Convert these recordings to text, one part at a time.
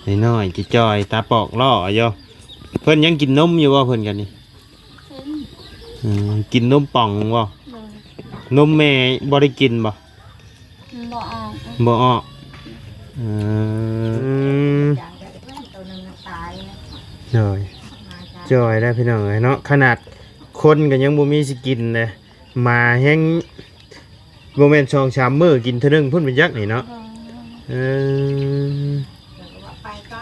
ນ້ອຍໆ ຈ່ອຍໆ ຕາປອກຫຼໍ່ຢູ່. ເພິ່ນຍັງກິນນົມຢູ່ບໍ່ ເພິ່ນກັນນີ້? ກິນ. ເອີ ກິນນົມປ່ອງບໍ່? ໂດຍ. ນົມແມ່ບໍ່ໄດ້ກິນບໍ່? ບໍ່ອອກ. ບໍ່ອອກ. ເອີ ອືມ ໂດຍ. ຈ່ອຍໄດ້ພີ່ນ້ອງເອີຍເນາະ ຂະໜາດຄົນກໍຍັງບໍ່ມີຊິກິນເດ້ ໝາແຮງ ບໍ່ແມ່ນສອງສາມມື້ກິນເທື່ອໜຶ່ງພຸ້ນ ເປັນຫຍັງນີ້ເນາະ. ເອີ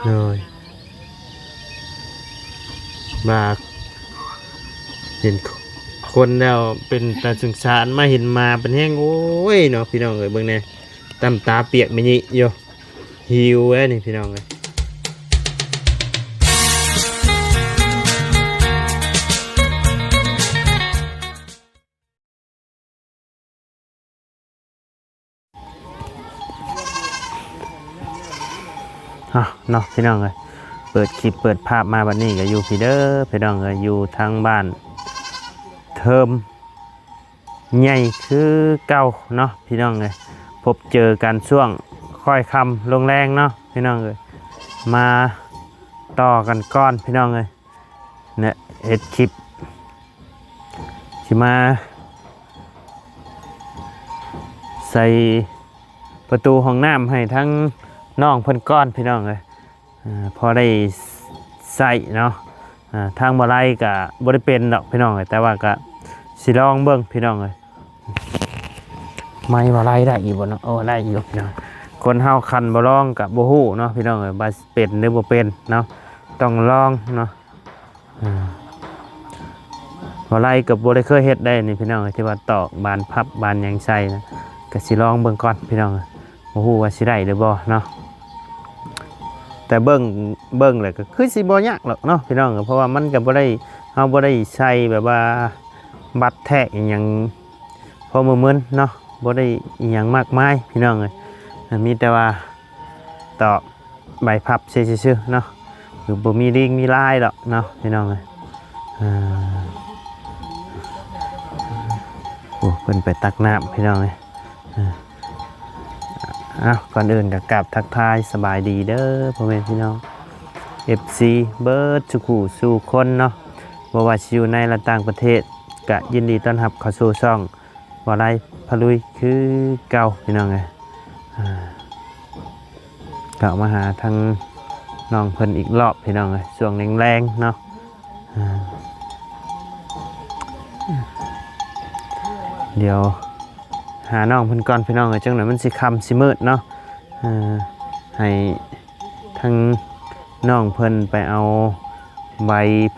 ໂດຍ ບາກ ເຫັນຄົນແລ້ວເປັນຕາສົງສານ ມາເຫັນໝາເປັນແຮງ ໂອ້ຍເນາະ ພີ່ນ້ອງເອີຍ ເບິ່ງແດ່ ຕຳຕາປຽກມະຍິຢູ່ ຫິວແລ້ວນີ້ ພີ່ນ້ອງເອີຍ. ເອົາເນາະ ພີ່ນ້ອງເອີຍ ເປີດຄລິບເປີດພາບມາບັດນີ້ກໍຢູ່ພີ້ເດີ ພີ່ນ້ອງເອີຍ ຢູ່ທາງບ້ານເທີມໃຫຍ່ຄືເກົ່າເນາະ ພີ່ນ້ອງເອີຍ. ພົບເຈີກັນຊ່ວງຄ່ອຍຄ່ຳລົງແລງເນາະ ພີ່ນ້ອງເອີຍ ມາຕໍ່ກັນກ່ອນ ພີ່ນ້ອງເອີຍ. ເນາະ ເຮັດຄລິບ ຊິມາໃສ່ປະຕູຫ້ອງນ້ຳໃຫ້ທາງນ້ອງເພິ່ນກ່ອນ ພີ່ນ້ອງເອີຍ ເອີ ພໍໄດ້ໃຊ້ເນາະ. ເອີ ທາງບໍ່ໄລກະບໍ່ໄດ້ເປັນດອກ ພີ່ນ້ອງເອີຍ ແຕ່ວ່າກະຊິລອງເບິ່ງ ພີ່ນ້ອງເອີຍ. ໄມ້ວ່າໄລ່ໄດ້ຢູ່ບໍ່ເນາະ? ໂອ້ ໄດ້ຢູ່ເນາະ. ຄົນເຮົາຄັນບໍ່ລອງກະບໍ່ຮູ້ເນາະ ພີ່ນ້ອງເອີຍ ວ່າເປັນຫຼືບໍ່ເປັນເນາະ ຕ້ອງລອງເນາະ. ເອີ ວ່າໄລ່ກໍບໍ່ໄດ້ເຄີຍເຮັດໄດ້ນີ້ ພີ່ນ້ອງເອີຍ ທີ່ວ່າຕອກບານພັບບານຫຍັງໃສ່ນະ ກະຊິລອງເບິ່ງກ່ອນ ພີ່ນ້ອງເອີຍ ບໍ່ຮູ້ວ່າຊິໄດ້ຫຼືບໍ່ເນາະ. ແຕ່ເບິ່ງ ເບິ່ງແລ້ວກໍຄືຊິບໍ່ຍາກດອກເນາະ ພີ່ນ້ອງເອີຍ ເພາະວ່າມັນກໍບໍ່ໄດ້ ເຮົາບໍ່ໄດ້ໃສ່ແບບວ່າບັດແທກອີ່ຫຍັງ ພໍມືໆເນາະ ບໍ່ໄດ້ອີ່ຫຍັງມາກມາຍ ພີ່ນ້ອງເອີຍ ມີແຕ່ວ່າຕອກໃບພັບຊື່ໆເນາະ ຄືບໍ່ມີລີງມີລາຍດອກເນາະ ພີ່ນ້ອງເອີຍ. ເອີ ໂອ້ ເພິ່ນໄປຕັກນ້ຳ ພີ່ນ້ອງເອີຍ. ເອີ ເອົາ ກ່ອນອື່ນກໍກາບທັກທາຍສະບາຍດີເດີ ພໍ່ແມ່ພີ່ນ້ອງ ເອັຟຊີ ເບິດສູ່ຄູ່ສູ່ຄົນເນາະ ບໍ່ວ່າຊິຢູ່ໃນ ແລະ ຕ່າງປະເທດ ກະຍິນດີຕ້ອນຮັບເຂົ້າສູ່ຊ່ອງບໍ່ໄລພາລຸຍຄືເກົ່າ ພີ່ນ້ອງເອີຍ. ເຂົ້າມາຫາທາງນ້ອງເພິ່ນອີກລອບ ພີ່ນ້ອງເອີຍ ຊ່ວງແລງໆເນາະ. ດຽວຫານ້ອງເພິ່ນກ່ອນ ພີ່ນ້ອງເອີຍ ຈັກໜ່ອຍມັນຊິຄ່ຳຊິມືດເນາະ. ໃຫ້ທາງນ້ອງເພິ່ນໄປເອົາໃບ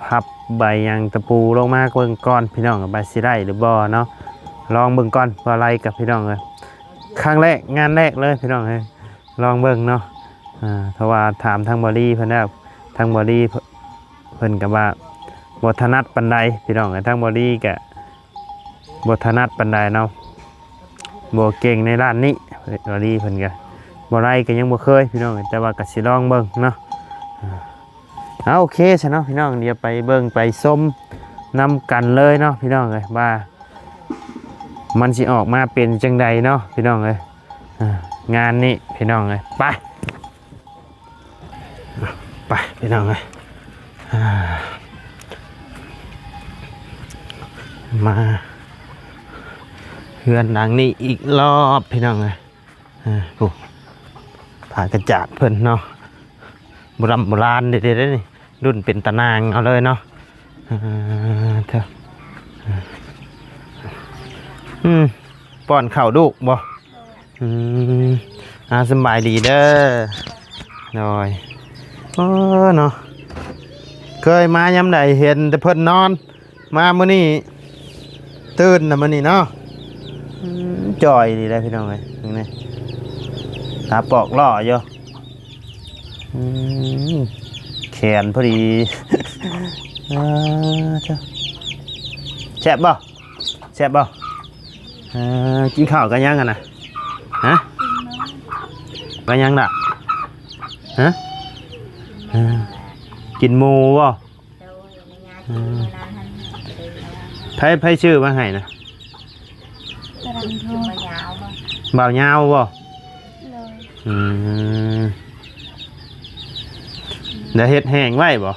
ພັບໃບຫຍັງຕະປູລົງມາເບິ່ງກ່ອນ ພີ່ນ້ອງ ວ່າຊິໄດ້ຫຼືບໍ່ເນາະ. ລອງເບິ່ງກ່ອນ ບໍ່ໄລກັບ ພີ່ນ້ອງເອີຍ ຄັ້ງແລກງານແລກເລີຍ ພີ່ນ້ອງເອີຍ ລອງເບິ່ງເນາະ. ເພາະວ່າຖາມທາງບໍ່ລີເພິ່ນແລ້ວ ທາງບໍ່ລີເພິ່ນກໍວ່າບໍ່ຖະໜັດປານໃດ ພີ່ນ້ອງເອີຍ ທາງບໍ່ລີກໍ ບໍ່ຖະໜັດປານໃດເນາະ ບໍ່ເກັ່ງໃນດ້ານນີ້ ລາລີເພິ່ນກະບໍ່ໄດ້ ກະຍັງບໍ່ເຄີຍ ພີ່ນ້ອງ ແຕ່ວ່າກະຊິລອງເບິ່ງເນາະ. ເອົາ ໂອເຄຊະເນາະ ພີ່ນ້ອງ ດຽວໄປເບິ່ງໄປຊົມນຳກັນເລີຍເນາະ ພີ່ນ້ອງເອີຍ ວ່າມັນຊິອອກມາເປັນຈັ່ງໃດເນາະ ພີ່ນ້ອງເອີຍ ງານນີ້ ພີ່ນ້ອງເອີຍ ໄປ. ໄປພີ່ນ້ອງເອີຍ ມາເຮືອນຫຼັງນີ້ອີກລອບ ພີ່ນ້ອງເອີຍ. ໂອ້ ຜ້າກະຈາດເພິ່ນເນາະ ໂບຣຳໂບລານເດ້ໆ ນີ້ ລຸ້ນເປັນຕານາງເອົາເລີຍເນາະ. ເອີ ເອີ ອືມ ປ້ອນເຂົ້າລູກບໍ່? ອືມ ອ່າ ສຳບາຍດີເດີ. ໂດຍ ເອີ ເນາະ ເຄີຍມາຍາມໃດເຫັນແຕ່ເພິ່ນນອນ ມາມື້ນີ້ຕື່ນນະມື້ນີ້ເນາະ. ອືມ ຈ່ອຍດີເດ້ພີ່ນ້ອງເອີຍ ເບິ່ງນີ້ ຕາປອກຫຼໍ່ຢູ່. ອືມ ແຂນພໍດີ. ເອີ ເຈົ້າ ແຊບບໍ່? ແຊບບໍ່? ເອີ ກິນເຂົ້າກັບຫຍັງຫັ້ນນະ? ຮະ? ກັບຫຍັງລະ? ຮະ? ເອີ ກິນໝູບໍ່? ເອີ ໃຜ ໃຜຊື້ມາໃຫ້ນະ? ບໍ່າວຍາວບໍ່? ໂດຍ ອືມ. ແລ້ວເຮັດແຫ້ງໄວ້ບໍ່? ບໍ່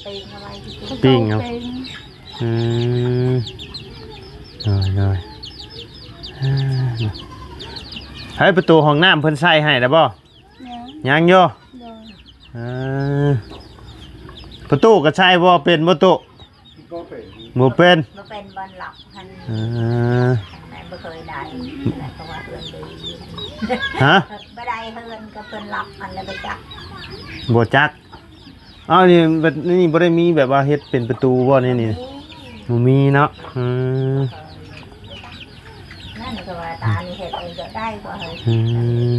ປີ້ງເອົາໄວ້ຊື່ໆ ປີ້ງເອົາ ເປັນ ອືມ ໂດຍໆ ໃຫ້ປະຕູຫ້ອງນ້ຳເພິ່ນໃສ່ໃຫ້ແລ້ວບໍ່? ຍັງ ຍັງຢູ່ ໂດຍ ເອີ ປະຕູກໍໃສ່ບໍ່ເປັນບໍ່ຕຸ? ບໍ່ເປັນ ບໍ່ເປັນ ບໍ່ເປັນ ບໍ່ລັອກຫັ້ນ ເອີ ແມ່ນບໍ່ເຄີຍໄດ້ ແລ້ວກໍວ່າເຮືອນດີ ຮະ ບໍ່ໄດ້ເຮືອນກໍເພິ່ນລັອກຫັ້ນແລ້ວບໍ່ຈັກ ບໍ່ຈັກ ອ້າວ ນີ້ແບບນີ້ບໍ່ໄດ້ມີແບບວ່າເຮັດເປັນປະຕູບໍ່ ໃນນີ້? ບໍ່ມີ ບໍ່ມີເນາະ ອືມ ນັ້ນກໍວ່າຕານີ້ເຮັດເອງກໍໄດ້ ບໍ່ເຮັດ ອືມ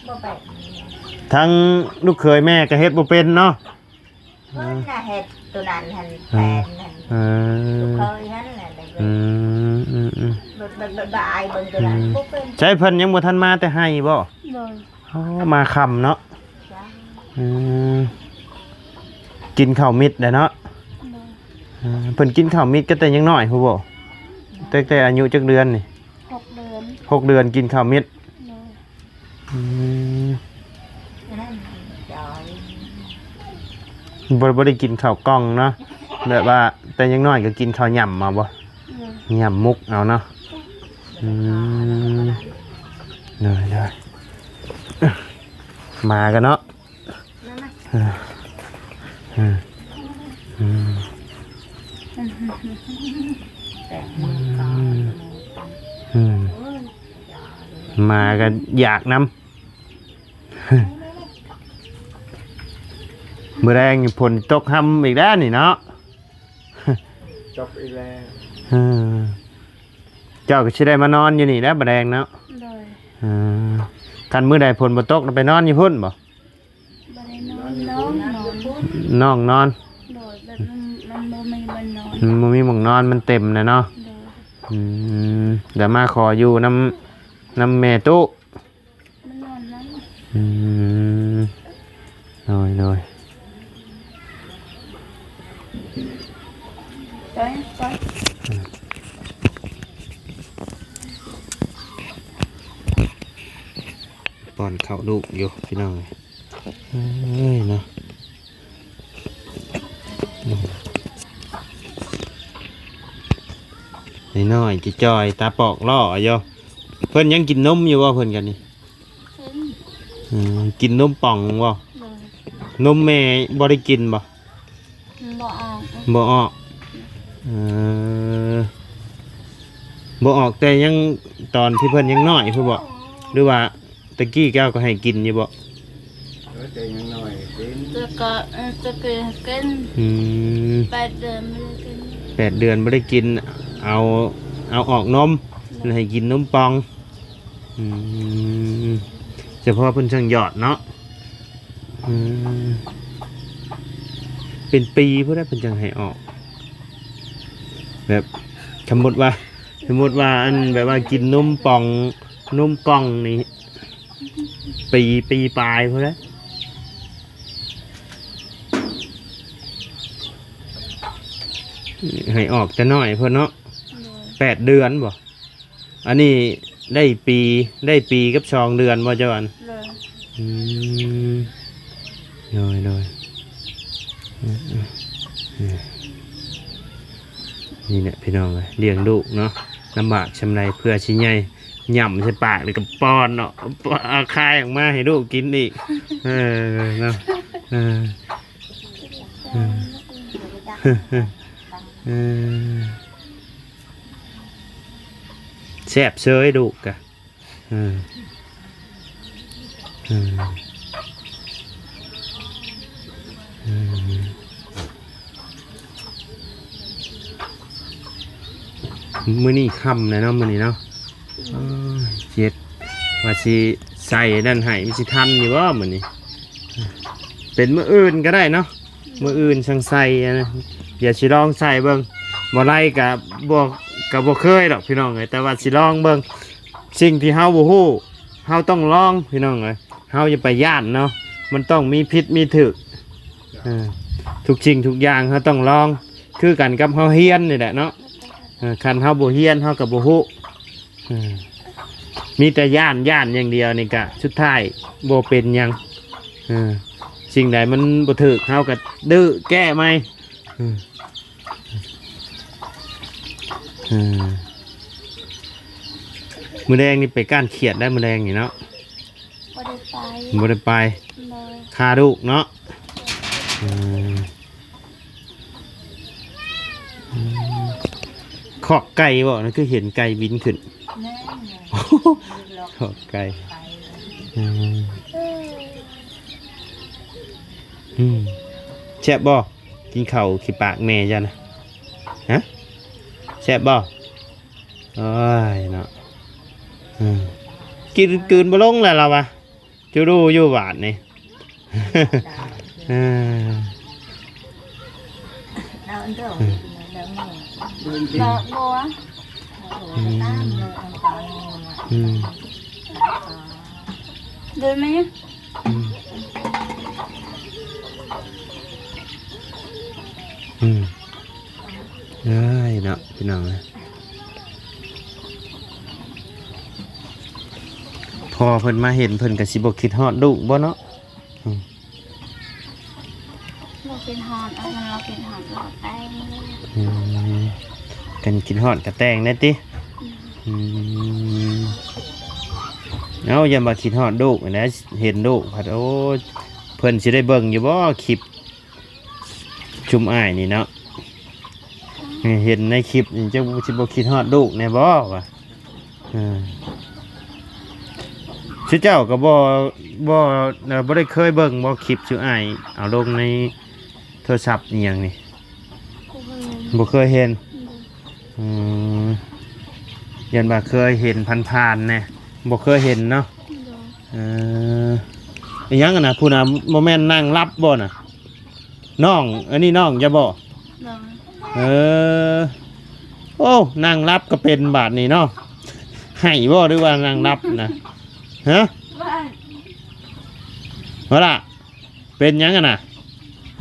ບໍ່ໄປ ທັງລູກເຂີຍແມ່ກໍເຮັດບໍ່ເປັນເນາະ ເພິ່ນນະເຮັດໂຕນັ້ນຫັ້ນ ເອີ ແປນຫັ້ນ ເອີ ລູກເຂີຍຫັ້ນແຫຼະ ອືມ ອືມໆ ບໍ່ ບໍ່ ບໍ່ ບໍ່ອາຍເບິ່ງໂຕນັ້ນ ອືມ ບໍ່ເປັນ ໃຊ່ເພິ່ນຍັງບໍ່ທັນມາແຕ່ໄຮ່ບໍ່? ໂດຍ ອໍ ມາຄ່ຳເນາະ ຈ້າ ອືມ ກິນເຂົ້າມິດແລ້ວເນາະ ໂດຍ ເອີ ເພິ່ນກິນເຂົ້າມິດກໍແຕ່ຍັງນ້ອຍພຸ້ນບໍ່? ແຕ່ ແຕ່ອາຍຸຈັກເດືອນນີ້? ຫົກເດືອນ ຫົກເດືອນກິນເຂົ້າມິດ ໂດຍ ອືມ ບໍ່ ບໍ່ໄດ້ກິນເຂົ້າກ່ອງເນາະ ແບບວ່າແຕ່ຍັງນ້ອຍກໍກິນເຂົ້າຫຍ້ຳເອົາບໍ່? ໂດຍ ຫຍ້ຳໝົກເອົາເນາະ ອືມ ໂດຍໆ ມາກັນເນາະ ມາ ມາ ເອີ ເອີ ອືມ ແຕະມືກ່ອນ ອືມ ມາກໍຢາກນຳ ມື້ແລງນີ້ຝົນຕົກຮຳອີກແລ້ວນີ້ເນາະ ຕົກອີກແລ້ວ ເອີ ເຈົ້າກໍຊິໄດ້ມານອນຢູ່ນີ້ແຫຼະມື້ແລງເນາະ ໂດຍ ເອີ ຄັນມື້ໃດຝົນບໍ່ຕົກ ໄປນອນຢູ່ພຸ້ນບໍ່? ບໍ່ໄດ້ນອນ ນ້ອງນອນ ນ້ອງນອນ ໂດຍ ແບບມັນ ມັນບໍ່ມີບ່ອນນອນ ມັນບໍ່ມີໝ່ອງນອນ ມັນເຕັມນະເນາະ ໂດຍ ອືມ ແລ້ວມາຂໍຢູ່ນຳ ນຳແມ່ຕູ້ ມານອນນຳ ອືມ ໂດຍ ໂດຍ ໄປ ໄປ ອືມ ປ້ອນເຂົ້າລູກຢູ່ພີ່ນ້ອງເອີຍ ເອີຍເນາະ ອືມ ນ້ອຍໆ ຈ່ອຍໆ ຕາປອກຫຼໍ່ຢູ່ ເພິ່ນຍັງກິນນົມຢູ່ບໍ່ ເພິ່ນກັນນີ້? ອືມ ກິນນົມປ່ອງບໍ່? ໂດຍ ນົມແມ່ບໍ່ໄດ້ກິນບໍ່? ບໍ່ອອກ ບໍ່ອອກ ເອີ ບໍ່ອອກແຕ່ຍັງ ຕອນທີ່ເພິ່ນຍັງນ້ອຍພຸ້ນບໍ່? ຫຼືວ່າແຕ່ກີ້ເຈົ້າກໍໃຫ້ກິນຢູ່ບໍ່? ເອີ ແຕ່ຍັງນ້ອຍກິນ ແຕ່ກໍ ເອີ ແຕ່ກໍກິນ ອືມ ແປດເດືອນບໍ່ໄດ້ກິນ ແປດເດືອນບໍ່ໄດ້ກິນ ເອົາ ເອົາອອກນົມ ແລ້ວໃຫ້ກິນນົມປ່ອງ ອືມ ສະເພາະເພິ່ນຊ່າງຢອດເນາະ ອືມ ເປັນປີພຸ້ນແຫຼະເພິ່ນຈັ່ງໃຫ້ອອກ ແບບ ສົມມຸດວ່າ ສົມມຸດວ່າ ອັນ ແບບວ່າກິນນົມປ່ອງ ນົມກ່ອງນີ້ ປີ ປີປາຍພຸ້ນແຫຼະ ໃຫ້ອອກແຕ່ນ້ອຍພຸ້ນເນາະ ໂດຍ ແປດເດືອນບໍ່? ອັນນີ້ໄດ້ປີ ໄດ້ປີກັບສອງເດືອນບໍ່ເຈົ້າອັນ? ໂດຍ ອືມ ໂດຍ ໂດຍ ອືມ ອືມ ນີ້ແຫຼະພີ່ນ້ອງເອີຍ ລ້ຽງລູກເນາະ ລຳບາກສ່ຳໃດ ເພື່ອຊິໃຫຍ່ ຫຍ້ຳໃສ່ປາກ ແລ້ວກໍປ້ອນເນາະ ເອົາຄາຍອອກມາໃຫ້ລູກກິນອີກ ເອີ ເນາະ ເອີ ເອີ ເອີ. ແຊບເຊີຍລູກກະ ເອີ ເອີ ເອີ ມື້ນີ້ຄ່ຳແລ້ວເນາະ ມື້ນີ້ເນາະ ໂອ້ຍ ເຈັດ ວ່າຊິໃສ່ນັ້ນໃຫ້ ມັນຊິທັນຢູ່ບໍ່ມື້ນີ້? ເປັນມື້ອື່ນກໍໄດ້ເນາະ ມື້ອື່ນຈັ່ງໃສ່ນະ ດຽວຊິລອງໃສ່ເບິ່ງ ບໍ່ໄລ່ກະບໍ່ ກະບໍ່ເຄີຍດອກພີ່ນ້ອງເອີຍ ແຕ່ວ່າຊິລອງເບິ່ງ ສິ່ງທີ່ເຮົາບໍ່ຮູ້ ເຮົາຕ້ອງລອງພີ່ນ້ອງເອີຍ ເຮົາຢ່າໄປຢ້ານເນາະ ມັນຕ້ອງມີຜິດມີຖືກ ເອີ ທຸກສິ່ງທຸກຢ່າງເຮົາຕ້ອງລອງ ຄືກັນກັບເຮົາຮຽນນີ້ແຫຼະເນາະ ເອີ ຄັນເຮົາບໍ່ຮຽນເຮົາກໍບໍ່ຮູ້ ເອີ ມີແຕ່ຢ້ານ ຢ້ານຢ່າງດຽວນີ້ກະສຸດທ້າຍບໍ່ເປັນຫຍັງ ເອີ ເສ ສິ່ງໃດມັນບໍ່ຖືກ ເຮົາກໍດື້ແກ້ໃໝ່. ອືມ ເອີ ມື້ແລງນີ້ໄປກ້ານຂຽດໄດ້ ມື້ແລງນີ້ເນາະ. ບໍ່ໄດ້ໄປ ບໍ່ໄດ້ໄປ. ໂດຍ. ຄາລູກເນາະ. ເອີ ອືມ ຄອກໄກ່ບໍ່? ນັ້ນຄືເຫັນໄກ່ບິນຂຶ້ນ. ແມ່ນ. ຄອກໄກ່. ອືມ ອືມ ແຊບບໍ່? ກິນເຂົ້າຂີ້ປາກແມ່ເຈົ້ານະ. ຮະ? ແຊບບໍ່? ໂອ້ຍເນາະ. ອືມ ກິນ ກືນບໍ່ລົງແລ້ວລາວວ່າ. ຈຸດູຢູ່ບາດນີ້. ເອີ ດອກບົວ. ອືມ ອືມ ເດີນໄໝ? ອືມ ອືມ ເອີຍເນາະ ພີ່ນ້ອງເອີຍ. ພໍເພິ່ນມາເຫັນ ເພິ່ນກໍຊິບໍ່ຄິດຮອດລູກບໍ່ເນາະ? ອືມ ບໍ່ຄິດຮອດ ເອົາ ຄັນລາວຄິດຮອດລາວໄປ. ອືມ ຄັນຄິດຮອດກໍແຕ່ງໄດ້ຕິ? ອືມ ອືມ ເອົາ ຢ້ານວ່າຄິດຮອດລູກຫັ້ນນະ ເຫັນລູກພັດ ໂອ້ຍ ເພິ່ນຊິໄດ້ເບິ່ງຢູ່ບໍ່ຄລິບ ຊຸມອ້າຍນີ້ເນາະ. ເຫັນໃນຄລິບນີ້ ເຈົ້າຊິບໍ່ຄິດຮອດລູກແດ່ບໍ່ວະ? ເອີ ຊຸເຈົ້າກໍບໍ່ ບໍ່ ບໍ່ໄດ້ເຄີຍເບິ່ງບໍ່ຄລິບຊຸອ້າຍເອົາລົງໃນໂທລະສັບອີ່ຫຍັງນີ້? ບໍ່ເຄີຍ ບໍ່ເຄີຍເຫັນ. ອືມ ຢ້ານວ່າເຄີຍເຫັນຜ່ານໆແດ່ ບໍ່ເຄີຍເຫັນເນາະ. ໂດຍ. ເອີ ອີຫຍັງຫັ້ນນະ ຜູ້ນະ ບໍ່ແມ່ນນັ່ງຫຼັບບໍ່ນະ? ນ້ອງ ອັນນີ້ນ້ອງເຈົ້າບໍ່? ໂດຍ. ເອີ ໂອ້ ນັ່ງຫຼັບກໍເປັນບາດນີ້ເນາະ. ໄຫ້ບໍ່ ຫຼືວ່ານັ່ງຫຼັບນະ? ຮະ? ບໍ່ໄດ້. ເປັນຫຍັງຫັ້ນນະ?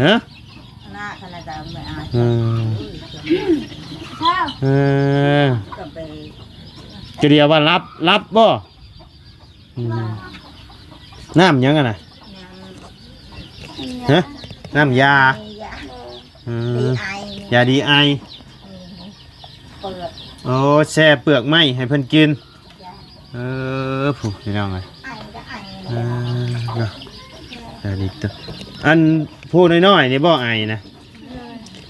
ຮະ? ເອີ ເອີ ຈະເດຍວ່າຫຼັບ ຫຼັບບໍ່? ອືມ ນ້ຳຫຍັງຫັ້ນນະ? ຮະ? ນ້ຳຢາ. ອືມ ຢາດີໄອ. ໂອ້ ແຊ່ເປືອກໄມ້ໃຫ້ເພິ່ນກິນ. ເອີ ຜູ້ ພີ່ນ້ອງເອີຍ ເອີ ເນາະ ອັນຜູ້ນ້ອຍໆນີ້ບໍ່ ໄອນະ?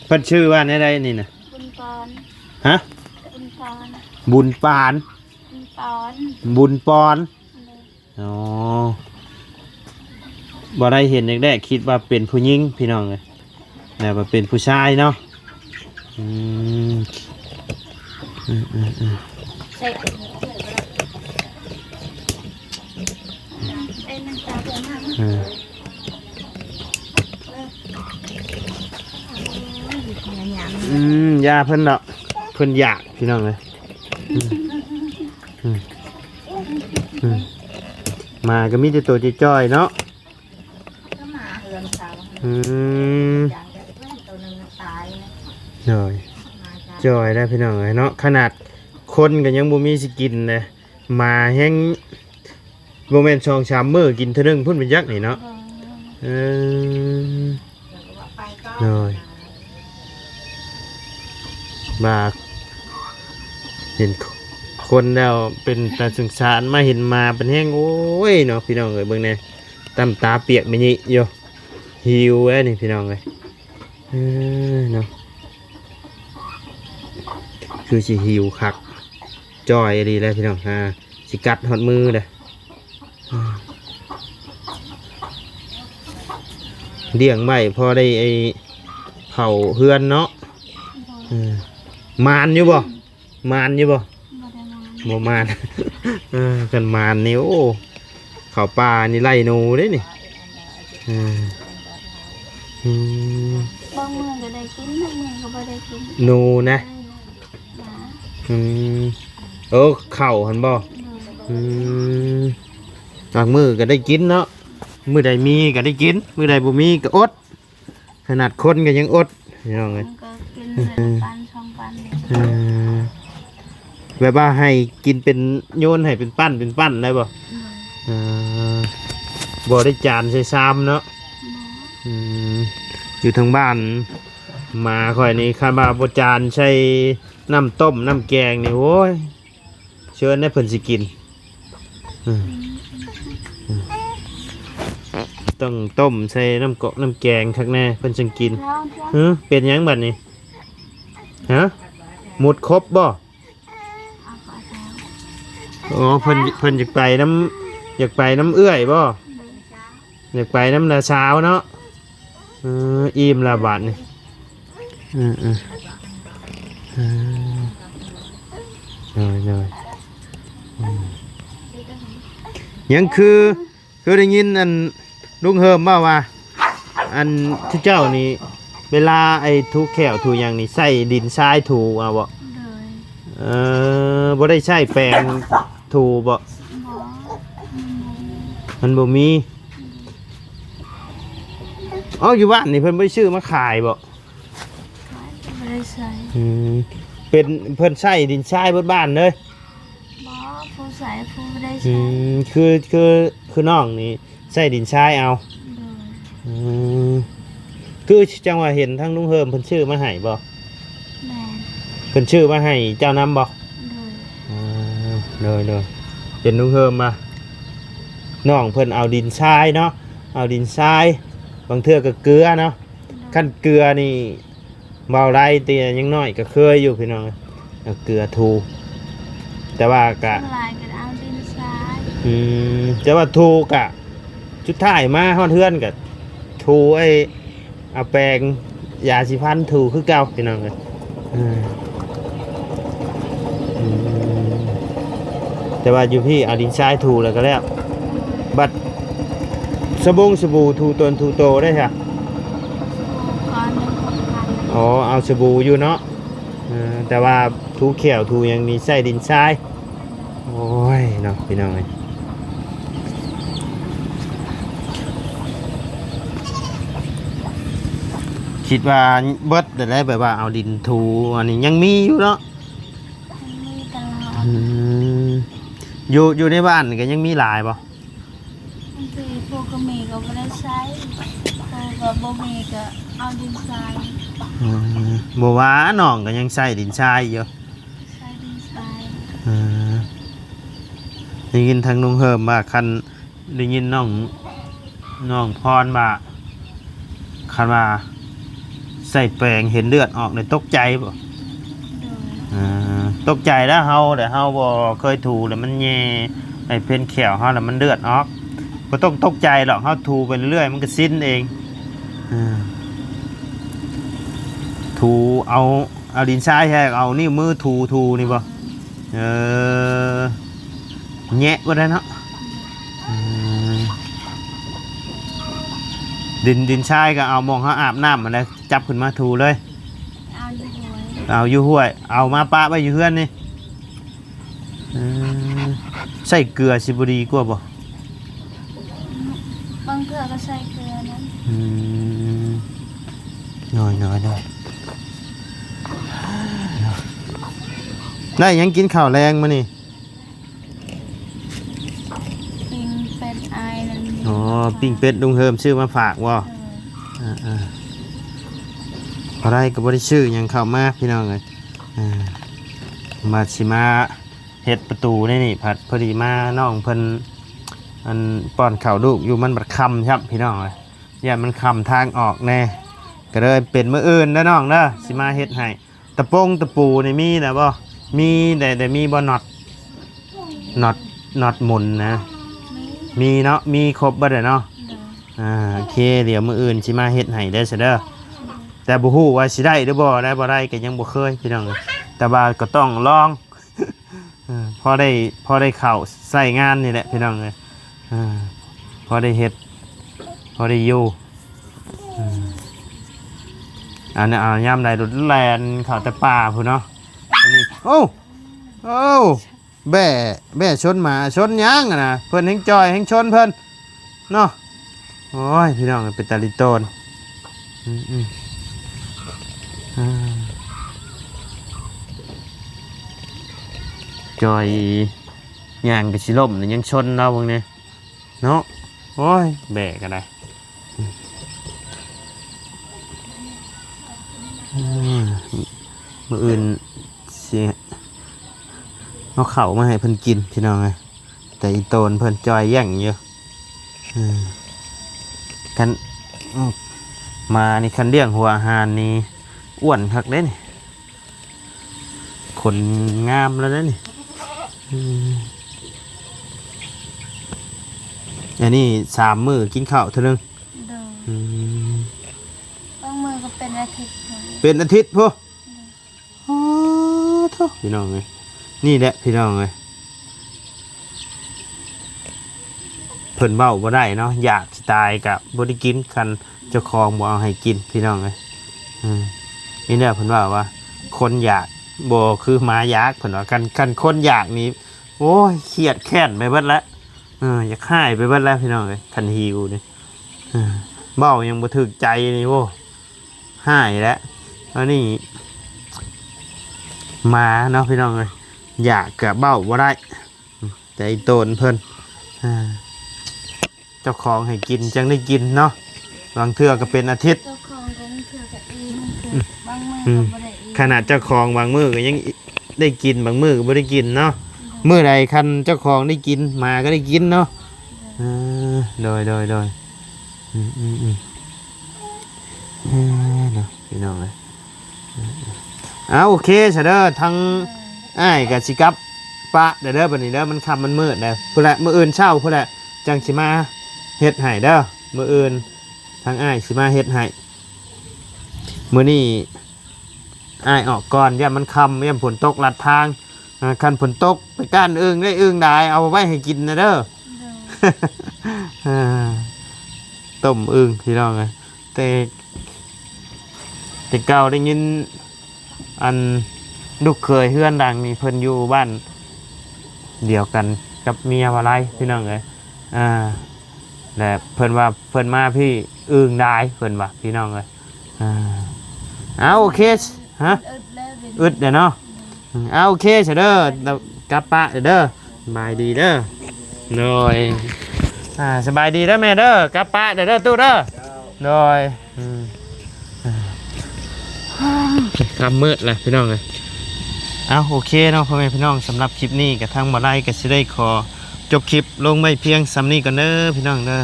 ເພິ່ນຊື່ວ່າແນວໃດນີ້ນະ? ບຸນປອນ. ຮະ? ບຸນປອນ. ບຸນປານ. ບຸນປອນ. ບຸນປອນ. ອໍ ບໍ່ໄດ້ເຫັນແລກໆ ຄິດວ່າເປັນຜູ້ຍິງ ພີ່ນ້ອງເອີຍ ແລ້ວວ່າເປັນຜູ້ຊາຍເນາະ. ອືມ ອືມ ອືມ ອືມ ອືມ ຢ່າເພິ່ນດອກ ເພິ່ນຢາກ ພີ່ນ້ອງເອີຍ. ອືມ ອືມ ອືມ ໝາກໍມີແຕ່ໂຕຈ່ອຍໆເນາະ. ອືມ ໂດຍ ຈ່ອຍແລ້ວພີ່ນ້ອງເອີຍເນາະ. ຂະໜາດຄົນກໍຍັງບໍ່ມີຊິກິນເດ້ ໝາແຮ່ງ ບໍ່ແມ່ນສອງສາມມື້ກິນເທື່ອໜຶ່ງພຸ້ນ ເປັນຫຍັງນີ້ເນາະ. ເອີ ໂດຍ ວ່າເຫັນຄົນແລ້ວເປັນຕາສົງສານ ມາເຫັນໝາບັດແຮງ ໂອ້ຍເນາະ ພີ່ນ້ອງເອີຍ ເບິ່ງແດ່ ຕຳຕາປຽກແມ່ຍິຢູ່ ຫິວແລ້ວນີ້ ພີ່ນ້ອງເອີຍ. ເອີ ເນາະ ຄືຊິຫິວຄັກ ຈ່ອຍອີ່ຫຼີແລ້ວ ພີ່ນ້ອງ ອ່າ ຊິກັດຮອດມືເດ້. ອ່າ ລ້ຽງໄວ້ພໍໄດ້ໄອ້ເຜົາເຮືອນເນາະ. ເອີ ໝານຢູ່ບໍ່? ໝານຢູ່ບໍ່? ບໍ່ໄດ້ໝານ ບໍ່ໝານ. ເອີ ຄັນໝານນີ້ ໂອ້ ເຂົ້າປ່ານີ້ໄລ່ໜູເດ້ນີ້. ເອີ ອືມ ບາງມື້ກໍໄດ້ກິນ ບາງມື້ກໍບໍ່ໄດ້ກິນ ໜູນະ. ອືມ ເອີ ເຂົ້າຫັ້ນບໍ່? ອືມ ບາງມື້ກໍໄດ້ກິນເນາະ ມື້ໃດມີກໍໄດ້ກິນ ມື້ໃດບໍ່ມີກໍອົດ. ຂະໜາດຄົນກໍຍັງອົດ ພີ່ນ້ອງເອີຍ. ມັນກໍກິນມື້ລະປານສອງປານນີ້. ເອີ ແບບວ່າໃຫ້ກິນເປັນ ໂຍນໃຫ້ເປັນປັ້ນເປັນປັ້ນໄດ້ບໍ່? ອືມ ເອີ ບໍ່ໄດ້ຈານໃສ່ຊາມເນາະ. ບໍ່ ອືມ ຢູ່ທາງບ້ານ ໝາຂ້ອຍນີ້ ຄັນວ່າບໍ່ຈານໃສ່ນ້ຳຕົ້ມນ້ຳແກງນີ້ ໂອ້ຍ ເຊີນແດ່ເພິ່ນຊິກິນ. ອືມ ອືມ ຕ້ອງຕົ້ມໃສ່ນ້ຳກອກນ້ຳແກງຄັກແນ່ ເພິ່ນຈຶ່ງກິນ. ຮຶ ເປັນຫຍັງບັດນີ້? ຮະ ໝຸດຄົບບໍ່? ອໍ ເພິ່ນ ເພິ່ນຢາກໄປນຳ ຢາກໄປນຳເອື້ອຍບໍ່? ຢາກໄປນຳນ້າສາວເນາະ. ເອີ ອີ່ມແລ້ວບາດນີ້. ເອີ ເອີ ເອີ ໂດຍ ໂດຍ ອືມ ຍັງຄື ຄືໄດ້ຍິນອັນລຸງເຮີມເວົ້າວ່າ ອັນ ເຈົ້ານີ້ ເວລາໄອ້ຖູແຂ້ວຖູຫຍັງນີ້ ໃຊ້ດິນຊາຍຖູເອົາບໍ່? ໂດຍ ເອີ ບໍ່ໄດ້ໃຊ້ແປງຖູບໍ່? ບໍ່ ມັນບໍ່ມີ ມັນບໍ່ມີ. ເອົ້າ ຢູ່ບ້ານນີ້ເພິ່ນບໍ່ໄດ້ຊື້ມາຂາຍບໍ່? ຂາຍ ບໍ່ໄດ້ໃຊ້. ອືມ ເປັນ ເພິ່ນໃຊ້ດິນຊາຍເບິດບ້ານເລີຍ? ບໍ່ ຜູ້ໃຊ້ ຜູ້ບໍ່ໄດ້ໃຊ້. ອືມ ຄື ຄື ຄືນ້ອງນີ້ໃຊ້ດິນຊາຍເອົາ. ໂດຍ ອືມ ຄືຈັ່ງວ່າເຫັນທາງລຸງເຮີມເພິ່ນຊື້ມາໃຫ້ບໍ່? ແມ່ນ ເພິ່ນຊື້ມາໃຫ້ເຈົ້ານຳບໍ່? ໂດຍ ອືມ ໂດຍ ໂດຍ ເຫັນລຸງເຮີມວ່າ ນ້ອງເພິ່ນເອົາດິນຊາຍເນາະ ເອົາດິນຊາຍ ບາງເທື່ອກໍເກືອເນາະ. ໂດຍ ຄັນເກືອນີ້ ເວົ້າໄດ້ ແຕ່ຍັງນ້ອຍກໍເຄີຍຢູ່ພີ່ນ້ອງ ເອົາເກືອຖູ ແຕ່ວ່າກະ ສ່ວນຫຼາຍກໍເອົາດິນຊາຍ. ອືມ ແຕ່ວ່າຖູກະ ສຸດທ້າຍມາຮອດເຮືອນກະຖູ ໄອ້ ເອົາແປງຢາສີຟັນຖູຄືເກົ່າພີ່ນ້ອງເອີຍ. ເອີ ອືມ ແຕ່ວ່າຢູ່ພີ້ເອົາດິນຊາຍຖູແລ້ວກໍແລ້ວ. ບັດສະບົງສະບູຖູຕົນຖູໂຕໄດ້ຊະ? ສະບູກ້ອນໜຶ່ງຫົກພັນ. ອໍ ເອົາສະບູຢູ່ເນາະ. ເອີ ແຕ່ວ່າຖູແຂ້ວຖູຫຍັງນີ້ໃຊ້ດິນຊາຍ. ໂອ້ຍເນາະ ພີ່ນ້ອງເອີຍ ຄິດວ່າເບິດແລ້ວໄດ໋ ແບບວ່າເອົາດິນຖູ ອັນນີ້ຍັງມີຢູ່ເນາະ? ຍັງມີຕະຫຼອດ. ອືມ ຢູ່ ຢູ່ໃນບ້ານກໍຍັງມີຫຼາຍບໍ່? ບາງທີພວກກໍມີກໍບໍ່ໄດ້ໃຊ້ ພວກກໍບໍ່ມີກໍເອົາດິນຊາຍ. ອືມ ບໍ່ວ່າ ນ້ອງກໍຍັງໃຊ້ດິນຊາຍຢູ່. ໃຊ້ດິນຊາຍ. ເອີ ໄດ້ຍິນທາງລຸງເຮີມວ່າ ຄັນໄດ້ຍິນນ້ອງ ນ້ອງພອນວ່າ ຄັນວ່າໃສ່ແປງເຫັນເລືອດອອກນີ້ຕົກໃຈບໍ່? ໂດຍ. ເອີ ຕົກໃຈແລ້ວ ເຮົາ ແຕ່ເຮົາບໍ່ເຄີຍຖູ ແລ້ວມັນແຍ່ ໄອ້ເພັນແຂ້ວເຮົາ ແລ້ວມັນເລືອດອອກ ບໍ່ຕ້ອງຕົກໃຈດອກ ເຮົາຖູໄປເລື້ອຍໆ ມັນກໍຊິນເອງ. ເອີ ຖູເອົາ ເອົາດິນຊາຍແທ້ ເອົານິ້ວມືຖູໆ ນີ້ບໍ່? ເອີ ແຍະບໍ່ໄດ້ເນາະ. ອືມ ດິນ ດິນຊາຍກໍເອົາໝ່ອງເຮົາອາບນ້ຳຫັ້ນແຫຼະ ຈັບຂຶ້ນມາຖູເລີຍ. ເອົາຢູ່ຫ້ວຍ ເອົາຢູ່ຫ້ວຍ ເອົາມາປະໄວ້ຢູ່ເຮືອນນີ້. ເອີ ໃສ່ເກືອຊິບໍ່ດີກວ່າບໍ່? ບາງເທື່ອກໍໃສ່ເກືອນຳ. ອືມ ນ້ອຍໆ ໄດ້ຫຍັງກິນເຂົ້າແລງມື້ນີ້? ປີ້ງເປັດອ້າຍນັ້ນ. ອໍ ປີ້ງເປັດລຸງເຮີມຊື້ມາຝາກບໍ່? ເອີ ອ່າໆ ບໍ່ໄດ້ກໍບໍ່ໄດ້ຊື້ຫຍັງເຂົ້າມາ ພີ່ນ້ອງເອີຍ. ອ່າ ມາ ຊິມາເຮັດປະຕູໃນນີ້ ພັດພໍດີມານ້ອງເພິ່ນ ອັນ ປ້ອນເຂົ້າລູກຢູ່ ມັນບັດຄ່ຳຊ້ຳ ພີ່ນ້ອງເອີຍ. ຢ້ານມັນຄ່ຳທາງອອກແດ່ ກໍເລີຍເປັນມື້ອື່ນເດີນ້ອງເດີ ຊິມາເຮັດໃຫ້. ຕະປົງຕະປູນີ້ມີແລ້ວບໍ່? ມີ ແຕ່ ແຕ່ມີບໍ່ ນັອດ ນັອດ ນັອດໝູນນະ? ມີ ມີເນາະ ມີຄົບເບິດແຫຼະເນາະ. ໂດຍ ອ່າ ໂອເຄ ດຽວມື້ອື່ນຊິມາເຮັດໃຫ້ເດີຊະເດີ. ແຕ່ບໍ່ຮູ້ວ່າຊິໄດ້ຫຼືບໍ່ ໄດ້ບໍ່ໄດ້ກໍຍັງບໍ່ເຄີຍ ພີ່ນ້ອງເອີຍ ແຕ່ວ່າກໍຕ້ອງລອງ. ເອີ ພໍໄດ້ ພໍໄດ້ເຂົ້າໃຊ້ງານນີ້ແຫຼະ ພີ່ນ້ອງເອີຍ. ເອີ ພໍໄດ້ເຮັດ ພໍໄດ້ຢູ່. ເອີ ອັນ ເອົາ ຍາມໃດໂລດແລ່ນເຂົ້າແຕ່ປ່າພຸ້ນເນາະ. ອັນນີ້ ໂອ້ ໂອ້ ແບ້ ແບ້ຊົນໝາ ຊົນຫຍັງຫັ້ນນະ ເພິ່ນແຮ່ງຈ່ອຍແຮ່ງຊົນເພິ່ນເນາະ. ໂອ້ຍ ພີ່ນ້ອງ ເປັນຕາລີໂຕນ. ອືມໆ ອ່າ ຈ່ອຍ ຍ່າງກໍຊິລົ້ມ ຍັງຊົນລາວເບິ່ງແດ່ເນາະ. ໂອ້ຍ ແບ້ກໍໄດ້. ມື້ອື່ນຊິເອົາເຂົ້າມາໃຫ້ເພິ່ນກິນພີ່ນ້ອງເອີຍ ແຕ່ອີໂຕນເພິ່ນຈ່ອຍແຍ່ງຢູ່. ເອີ ຄັນ ອືມ ໝານີ້ຄັນລ້ຽງຫົວອາຫານນີ້ອ້ວນຄັກເດ້ນີ້ ຂົນງາມແລ້ວເດ້ນີ້. ອືມ ອັນນີ້ສາມມື້ກິນເຂົ້າເທື່ອໜຶ່ງ. ໂດຍ ອືມ ບາງມື້ກໍເປັນອາທິດພຸ້ນ ເປັນອາທິດພຸ້ນ. ໂດຍ ໂອ້ໂທ້ ພີ່ນ້ອງເອີຍ ນີ້ແຫຼະພີ່ນ້ອງເອີຍ ເພິ່ນເວົ້າບໍ່ໄດ້ເນາະ ຢາກຊິຕາຍກະບໍ່ໄດ້ກິນ ຄັນເຈົ້າຂອງບໍ່ເອົາໃຫ້ກິນພີ່ນ້ອງເອີຍ. ອືມ ນີ້ແຫຼະເພິ່ນເວົ້າວ່າ ຄົນຢາກບໍ່ຄືໝາຢາກ ເພິ່ນວ່າ ຄັນ ຄັນຄົນຢາກນີ້ ໂອ້ຍ ຄຽດແຄ້ນໄປເບິດແລ້ວ ເອີ ຢາກຮ້າຍໄປເບິດແລ້ວພີ່ນ້ອງເອີຍ ຄັນຫິວນີ້ ເອີ ເວົ້າຍັງບໍ່ຖືກໃຈນີ້ ໂອ້ ຮ້າຍແລ້ວ. ອັນນີ້ໝາເນາະພີ່ນ້ອງເອີຍ ຢາກກະເວົ້າບໍ່ໄດ້ ແຕ່ອີໂຕນເພິ່ນ ອ່າ ເຈົ້າຂອງໃຫ້ກິນຈັ່ງໄດ້ກິນເນາະ ບາງເທື່ອກໍເປັນອາທິດ ເຈົ້າຂອງກໍບາງເທື່ອກໍອີ່ມ ບາງມື້ ອືມ ກໍບໍ່ໄດ້ອີ່ມ ຂະໜາດເຈົ້າຂອງບາງມື້ກໍຍັງໄດ້ກິນ ບາງມື້ກໍບໍ່ໄດ້ກິນເນາະ. ໂດຍ ມື້ໃດຄັນເຈົ້າຂອງໄດ້ກິນ ໝາກໍໄດ້ກິນເນາະ. ໂດຍ ເອີ ໂດຍ ໂດຍ ໂດຍ ອືມ ອືມ ອືມ ເອີ ເນາະ ພີ່ນ້ອງເອີຍ ເອີ ເອົາ ໂອເຄຊະເດີ ທາງ ໂດຍ ອ້າຍກໍຊິກັບປະແລ້ວເດີ ບັດນີ້ເດີ ມັນຄ່ຳມັນມືດແລ້ວ ພຸ້ນແຫຼະ ມື້ອື່ນເຊົ້າພຸ້ນແຫຼະ ຈັ່ງຊິມາເຮັດໃຫ້ເດີ ມື້ອື່ນທາງອ້າຍຊິມາເຮັດໃຫ້. ມື້ນີ້ອ້າຍອອກກ່ອນ ຢ້ານມັນຄ່ຳ ຢ້ານຝົນຕົກລັດທາງ ອ່າ ຄັນຝົນຕົກໄປກ້ານອຶ່ງໄດ້ອຶ່ງຫຼາຍ ເອົາໄວ້ໃຫ້ກິນນະເດີ. ໂດຍ ອ່າ ຕົ້ມອຶ່ງພີ່ນ້ອງເອີຍ ແຕ່ ແຕ່ເກົ່າໄດ້ຍິນ ອັນ ລູກເຂີຍເຮືອນຫຼັງນີ້ ເພິ່ນຢູ່ບ້ານດຽວກັນກັບເມຍວ່າໄລ ພີ່ນ້ອງເອີຍ ອ່າ ແລະເພິ່ນວ່າເພິ່ນມາພີ້ອຶ່ງຫຼາຍ ເພິ່ນວ່າ ພີ່ນ້ອງເອີຍ ອ່າ ເອົາ ໂອເຄ ຮະ ອຶດແລ້ວເດ ອຶດແລ້ວເນາະ. ອືມ ເອົາ ໂອເຄຊະເດີ ກັບປະເດີ ສະບາຍດີເດີ. ໂດຍ ອ່າ ສະບາຍດີເດີແມ່ເດີ ກັບປະເດີຕູ້ເດີ. ໂດຍ ອືມ ຄ່ຳມືດແລ້ວພີ່ນ້ອງເອີຍ. ເອົາ ໂອເຄເນາະ ພໍ່ແມ່ພີ່ນ້ອງ ສຳລັບຄລິບນີ້ກະທາງບໍ່ໄລກະຊິໄດ້ຂໍຈົບຄລິບລົງໄວ້ພຽງສ່ຳນີ້ກ່ອນເດີພີ່ນ້ອງເດີ.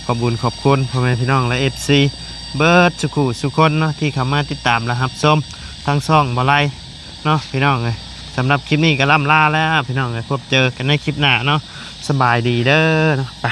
ຂອບບຸນຂອບຄຸນພໍ່ແມ່ພີ່ນ້ອງ ແລະ ເອັຟຊີ ເບິດສູ່ຄູ່ສູ່ຄົນເນາະ ທີ່ເຂົ້າມາຕິດຕາມ ແລະ ຮັບຊົມທາງຊ່ອງບໍ່ໄລເນາະ ພີ່ນ້ອງເອີຍ. ສຳລັບຄລິບນີ້ກະລ່ຳລາແລ້ວພີ່ນ້ອງເອີຍ ພົບເຈີກັນໃນຄລິບໜ້າເນາະ. ສະບາຍດີເດີເນາະ ໄປ.